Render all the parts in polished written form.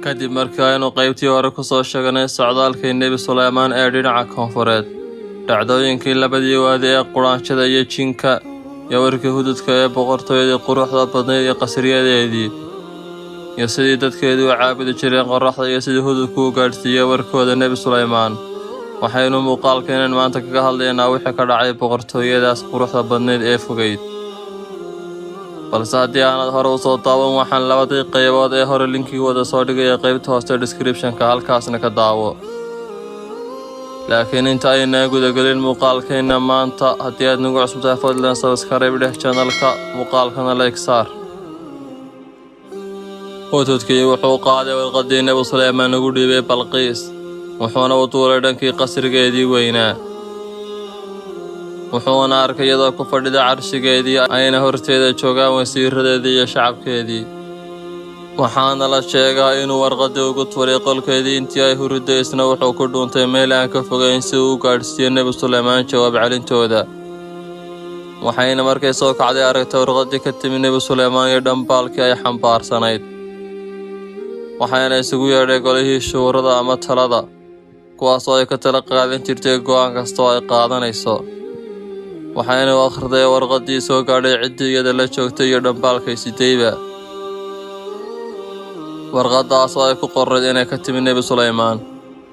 Kadib markii aynu qaybtii hore ku soo sheegnay socdaalkii Nebi Suleymaan ee dhinaca koonfureed, dhacdooyinkii labadii waadi ee quraanjada iyo jinka, iyo warkii hududka ee boqortooyadii quruxda badnayd iyo qasriyadeedii, iyo sidii dadkeedu u caabudi jireen qorraxda, iyo sidii hududku u gaadhsiiyey warkooda Nebi Suleymaan, waxaynu muuqaalkeenan maanta kaga hadlaynaa wixii ka dhacay boqortooyadaas quruxda badnayd ee fogeyd. Balse haddii aanad hore usoo daawan, waxaan labadii qaybood ee hore linkigooda soo dhigaya qaybta hoose description-ka, halkaasna ka daawo. Laakiin inta aynaan gudagelin muuqaalkeenna maanta, haddii aad nagu cusub tahay, fadlan subscribe dheh channelka, muuqaalkana like saar. Hudhudkii wuxuu qaaday warqadii Nebi Suleymaan ugu dhiibay Balqiis, wuxuuna u duulay dhankii qasrigeedii weynaa. Wuxuuna arkay iyadoo ku fadhida carshigeedii, ayna horteeda joogaan wasiiradeedii iyo shacabkeedii. Waxaana la sheegaa inuu warqadii ugu tuuray qolkeedii intii ay hurudday, isna wuxuu ku dhuuntay meel aan ka fogeyn si uu u gaadhsiiyo Nebi Suleymaan jawaab celintooda. Waxayna markay soo kacday aragtay warqadii ka timi Nebi Suleymaan iyo dhambaalkii ay xambaarsanayd. Waxayna isugu yeedhay golihii shuurada ama talada, kuwaasoo ay ka tala qaadan jirtay go'aan kasta oo ay qaadanayso. Waxayna u akhriday warqadii soo gaadhay ciddii iyada la joogtay iyo dhambaalkay sidayba. Warqadaas oo ay ku qorayd inay ka timi Nebi Suleymaan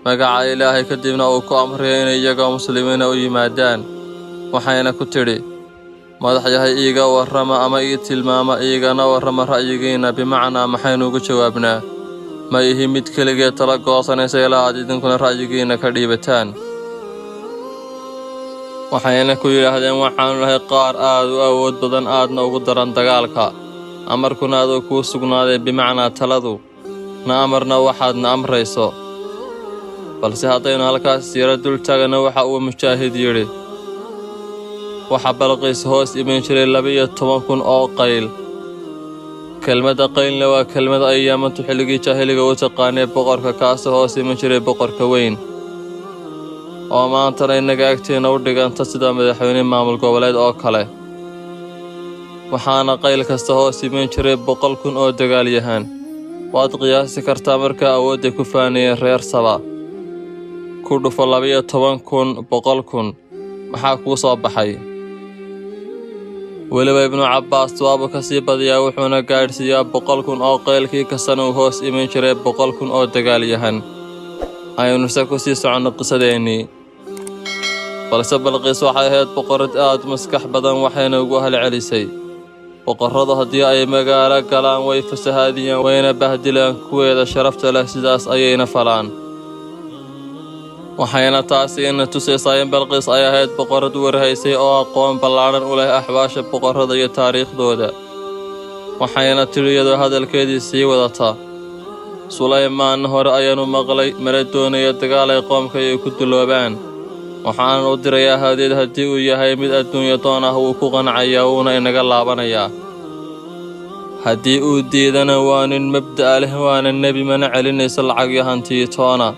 magaca Ilaahay, kadibna uu ku amriyay inay iyagoo muslimiina u yimaadaan. Waxayna ku tidhi: "Madax yahay, iiga warrama ama ii tilmaama, iigana warrama ra'yigiinna, bimacnaa maxaynu ugu jawaabnaa? Ma ihi mid keligeed tala goosanaysa ilaa aad idinkuna ra'yigiinna ka dhiibataan." Waxayna ku yidhaahdeen: "Waxaanu nahay qaar aad u awood badan, aadna ugu daran dagaalka. Amarkuna aduu kuu sugnaaday, bimacnaa taladu. Na amarna waxaadna amrayso." Balse haddaynu halkaas yaro dul taagno, waxa uu Mujaahid yidhi: waxa Balqiis hoos iman jiray 12,000 oo qayl. Kelmadda qaylna waa kelmad ay Yamantu xilligii jaahiliga u taqaanay boqorka, kaasoo hoos iman jiray boqorka weyn, oo maantana innaga agteena u dhiganta sida madaxweyne maamul goboleed oo kale. Waxaana qayl kasta hoos iman jiray 100,000 oo dagaalyahan. Waad qiyaasi kartaa markaa awoodday ku faanayeen reer Saba. Ku dhufo 12,000 100,000, maxaa kuu soo baxay? Weliba Ibnu Cabbaas waabuu ka sii badiyaa, wuxuuna gaadhsiiyaa 100,000 oo qaylkii kastana uu hoos iman jiray 100,000 oo dagaalyahan. Aynuse ku sii soconno qisadeennii. Balse Balqiis waxay ahayd boqorad aad u maskax badan, waxayna ugu halcelisay: "Boqorradu haddii ay magaalo galaan, way fasahaadiyaan, wayna bahdilaan kuweeda sharafta leh, sidaas ayayna falaan." Waxayna taasi ina tusaysaa in Balqiis ay ahayd boqorad warhaysay oo aqoon ballaadhan u leh axwaasha boqorrada iyo taariikhdooda. Waxayna tidhi iyadoo hadalkeedii sii wadata: "Sulaymaanna hore ayaanu maqlay, mana doonayo dagaal ay qoomka ay ku duloobaan. Waxaanan u dirayaa hadiyad. Haddii uu yahay mid adduunyo doon ah, wuu ku qancayaa, wuuna inaga laabanayaa. Haddii uu diidana, waa nin mabda'a leh, waana nebi, mana celinayso lacag iyo hantiyo toona.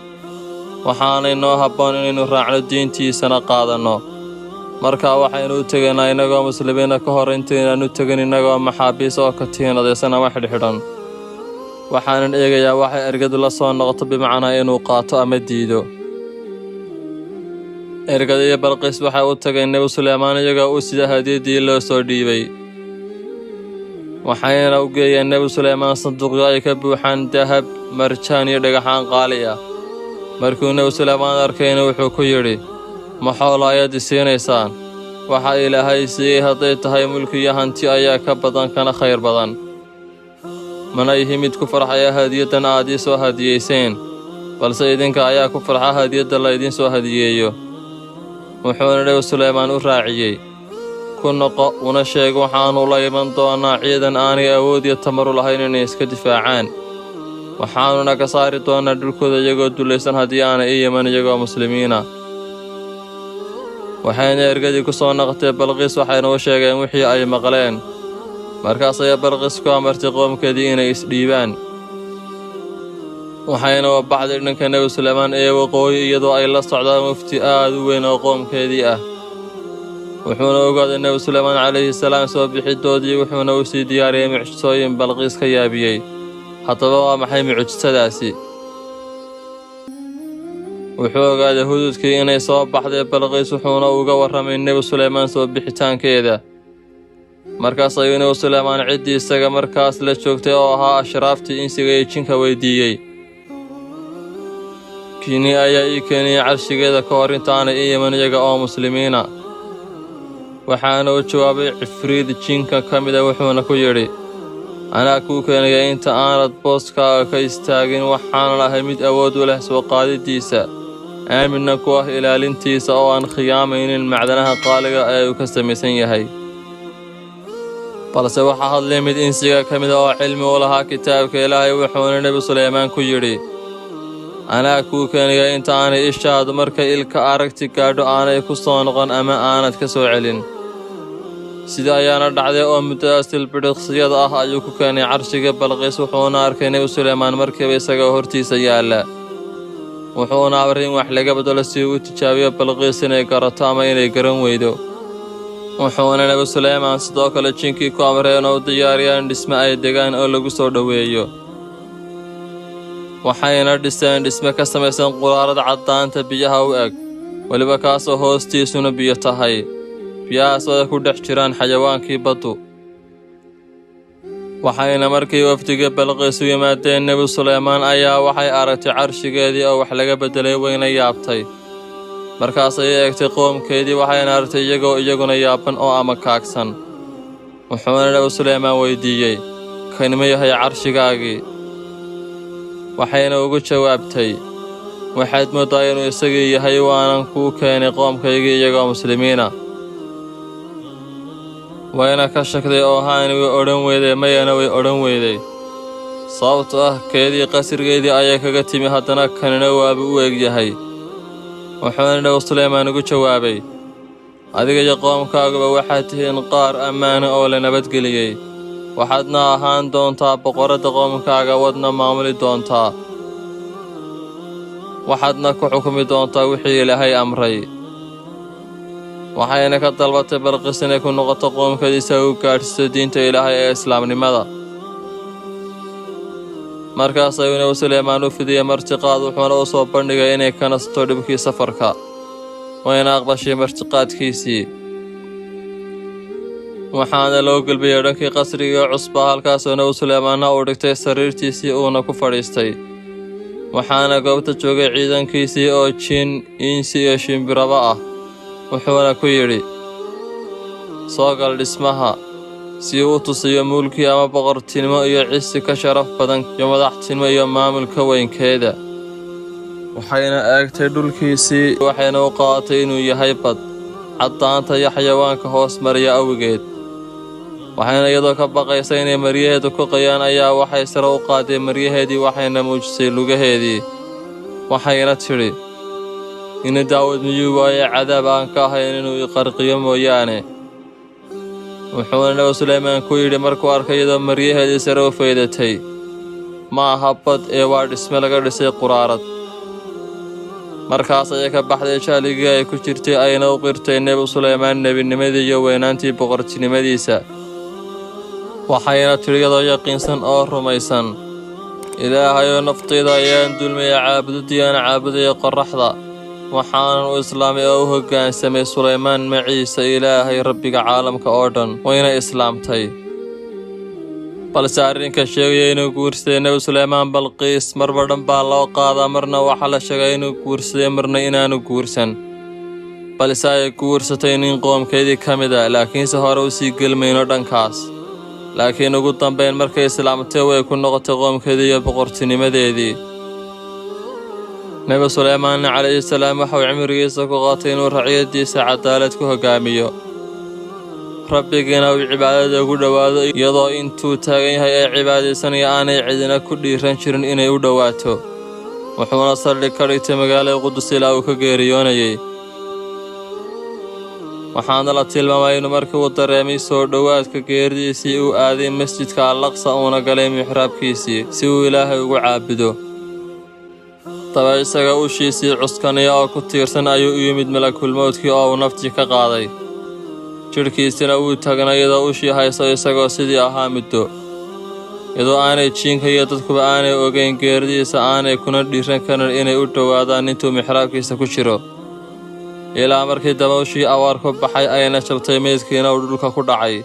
Waxaanay noo habboon inaynu raacno, diintiisana qaadanno. Markaa waxaynu u tegaynaa innagoo muslimiina, ka hor intaynaan u tegin innagoo maxaabiis oo katiinadaysan ama xidhxidhan. Waxaanan eegayaa waxay ergadu la soo noqoto, bimacnaa inuu qaato ama diido." Ergada iyo Balqiis waxay u tageen Nebi Suleymaan iyagoo u sida hadiyaddii loo soo dhiibay. Waxayna u geeyeen Nebi Suleymaan sanduuqyo ay ka buuxaan dahab, marjaan iyo dhagaxaan qaali ah. Markuu Nebi Suleymaan arkayna, wuxuu ku yidhi: "Ma xoolo ayaad i siinaysaan? Waxa Ilaahay siiyey hadday tahay mulki iyo hanti ayaa ka badan kana khayr badan. Mana ihi mid ku farxaya hadiyaddan aad ii soo hadiyeyseen, balse idinka ayaa ku farxa hadiyadda la idiin soo hadiyeeyo." Wuxuuna Nebi Suleymaan u raaciyey: "Ku noqo, una sheeg waxaannu la iman doonaa ciidan aanay awood iyo tamaru lahayn inay iska difaacaan. Waxaanuna ka saari doonaa dhulkooda iyagoo dulaysan, haddii aanay ii iman iyagoo muslimiina." Waxayna ergadii ku soo noqotay Balqiis, waxayna u sheegeen wixii ay maqleen. Markaas ayaa Balqiis ku amartay qoomkeedii inay isdhiibaan. Waxayna u baxday dhanka Nebi Suleymaan ee waqooyi, iyadoo ay la socdaan wafdi aad u weyn oo qoomkeedii ah. Wuxuuna ogaaday Nebi Suleymaan calayhi salaam soo bixidoodii, wuxuuna u sii diyaariyey mucjisooyin Balqiis ka yaabiyey. Haddaba waa maxay mucjisadaasi? Wuxuu ogaaday hudhudkii inay soo baxday Balqiis, wuxuuna uga warramay Nebi Suleymaan soo bixitaankeeda. Markaas ayuu Nebi Suleymaan ciddii isaga markaas la joogtay oo ahaa ashraaftii insiga iyo jinka weydiiyey: "Kini ayaa ii keeniyey carshigeeda ka hor intaanay ii iman iyaga oo muslimiina?" Waxaana u jawaabay cifriid jinka ka mida, wuxuuna ku yidhi: "Anaa kuu keenaya inta aanad booskaaga ka istaagin. Waxaanan ahay mid awood u leh soo qaadidiisa, aaminna ku ah ilaalintiisa, oo aan khiyaamaynin macdanaha qaaliga ee uu ka samaysan yahay." Balse waxaa hadlay mid insiga ka mida oo cilmi u lahaa kitaabka Ilaahay, wuxuuna Nebi Suleymaan ku yidhi: "Anaa kuu keenaya inta aanay ishaadu markay ilka aragti gaadho aanay ku soo noqon ama aanad ka soo celin." Sida ayaana dhacday, oo muddadaas ilbidhiqsiyada ah ayuu ku keenay carshiga Balqiis, wuxuuna arkay Nebi Suleymaan markiiba isagoo hortiisa yaalla. Wuxuuna amray in wax laga bedelo si uu u tijaabiyo Balqiis inay garato ama inay garan weydo. Wuxuuna Nebi Suleymaan sidoo kale jinkii ku amray inuu diyaariyaan dhisme ay degaan oo lagu soo dhoweeyo. Waxayna dhiseen dhisme ka samaysan quraarad caddaanta biyaha u eg, weliba kaasoo hoostiisuna biyo tahay, biyahaas oo ay ku dhex jiraan xayawaankii baddu. Waxayna markii wafdiga Balqiis u yimaadeen Nebi Suleymaan ayaa waxay aragtay carshigeedii oo wax laga beddelay, wayna yaabtay. Markaas ayay eegtay qoomkeedii, waxayna aragtay iyagoo iyaguna yaaban oo ama kaagsan. Wuxuuna Nebi Suleymaan weydiiyey: "Kani ma yahay carshigaagii?" Waxayna ugu jawaabtay: "Waxaad mooddaa inuu isagii yahay, waanan kuu keenay qoomkaygii iyagoo muslimiina." Wayna ka shakday oo haani way odhan weyday, mayana way odhan weyday, sababto ah keedii qasrigeedii ayay kaga timi, haddana kanina waaba u eg yahay. Wuxuuna Nebi Suleymaan ugu jawaabay: "Adiga iyo qoomkaaguba waxaad tihiin qaar ammaana oo la nabadgeliyey, waxaadna ahaan doontaa boqoradda qoomkaaga, wadna maamuli doontaa, waxaadna ku xukumi doontaa wixii Ilaahay amray." Waxayna ka dalbatay Balqiis inay ku noqoto qoomkeedii si ay u gaadhsiiso diinta Ilaahay ee islaamnimada. Markaas ayuu Nebi Suleymaan u fidiyey martiqaad, wuxuuna u soo bandhigay inay ka nasto dhibkii safarka, wayna aqbashay martiqaadkiisii. Waxaana loo gelbiyey dhankii qasrigii cusbaa, halkaasoo Nebi Suleymaanna uu dhigtay sariirtiisii uuna ku fadhiistay. Waxaana goobta joogay ciidankiisii oo jin, insi iyo shimbiraba ah. Wuxuuna ku yidhi: "Soo gal dhismaha," si uu u tusiyo mulkii ama boqortinimo iyo cisi ka sharaf badan iyo madaxtinimo iyo maamulka weynkeeda. Waxayna eegtay dhulkiisii, waxayna u qaadatay inuu yahay bad caddaanta iyo xayawaanka hoos mariya awgeed. Waxayna iyadoo ka baqaysa inay maryaheedu ku qayaan ayaa waxay sare u qaaday maryaheedii, waxayna muujisay lugaheedii. Waxayna tidhi: "Ina Daawud miyuu waayay cadaab aan ka ahayn inuu i qarqiyo mooyaane?" Wuxuuna Nebi Suleymaan ku yidhi markuu arkay iyadoo maryaheedii sare u faydatay: "Ma aha bad ee waa dhisme laga dhisay quraarad." Markaas ayay ka baxday jahligii ay ku jirtay, ayna u qirtay Nebi Suleymaan nebinimadii iyo weynaantii boqortinimadiisa. Waxayna tidhi iyadoo yaqiinsan oo rumaysan: "Ilaahayoo, naftayda ayaan dulmiyay caabudidii aan caabudayay qorraxda, waxaanan u islaamay oo u hoggaansamay Sulaymaan maciise Ilaahay, Rabbiga caalamka oo dhan." Wayna islaamtay. Balse arrinka sheegaya inuu guursaday Nebi Suleymaan Balqiis marba dhan baa loo qaadaa. Marna waxaa la sheegaa inuu guursaday, marna inaanu guursan, balse ay guursatay nin qoomkeedii ka mid a, laakiinse hore u sii gelmayno dhankaas. Laakiin ugu dambayn markay islaamtay way ku noqotay qoomkeedii iyo boqortinimadeedii. Nebi Suleymaanna calayhi salaam waxauu cimrigiisa ku qaatay inuu raciyadiisa cadaalad ku hoggaamiyo, Rabbigiina uu cibaadada ugu dhowaado, iyadoo intuu taagan yahay ee cibaadaysanaya aanay cidina ku dhiiran jirin inay u dhowaato. Wuxuuna saldhig ka dhigtay magaalada Qudus ilaa uu ka geeriyoonayay. Waxaana la tilmaamay inuu markii uu dareemay soo dhowaadka geeridiisii uu aaday masjidka Al-Aqsa, uuna galay mixraabkiisii si uu Ilaahay ugu caabudo. Daba isaga ushiisii cuskanaya oo ku tiirsan ayuu u yimid malakulmowdkii oo uu naftii ka qaaday. Jidhkiisina wuu taagnaa iyadoo ushii hayso, isagoo sidii ahaa muddo. Iyadoo aanay jiinka iyo dadkuba aanay ogeyn geeridiisa, aanay kuna dhiiran karin inay u dhowaadaan intuu mixraabkiisa ku jiro, ilaa markii dabawshii awaar ku baxay ayna jabtay, meydkiina uu dhulka ku dhacay.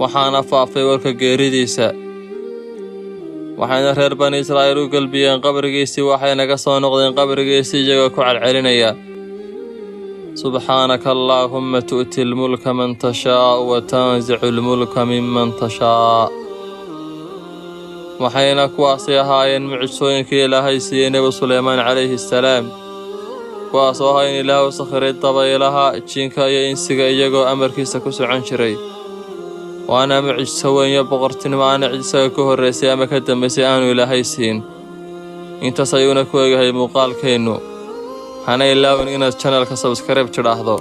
Waxaana faafay warka geeridiisa, waxayna reer Bani Israa'iil u gelbiyeen qabrigiisii, waxayna ka soo noqdeen qabrigiisii iyagoo ku celcelinaya: "Subxaanaka allaahumma tu'ti lmulka man tashaa'u wa tanzicu lmulka miman tashaa'." Waxayna kuwaasi ahaayeen mucjisooyinkii Ilaahay siiyey Nebi Suleymaan calayhi assalaam, kuwaas oo ahaa in Ilaah u sakhiray dabaylaha, jinka iyo insiga iyagoo amarkiisa ku socon jiray. Waana mucjiso weyn iyo boqortinimo aana cid isaga ka horraysay ama ka dambaysay aanu Ilaahay siin. Intaas ayuuna ku egahay muuqaalkeennu. Hana ilaawin inaad channelka subscribe tidhaahdo.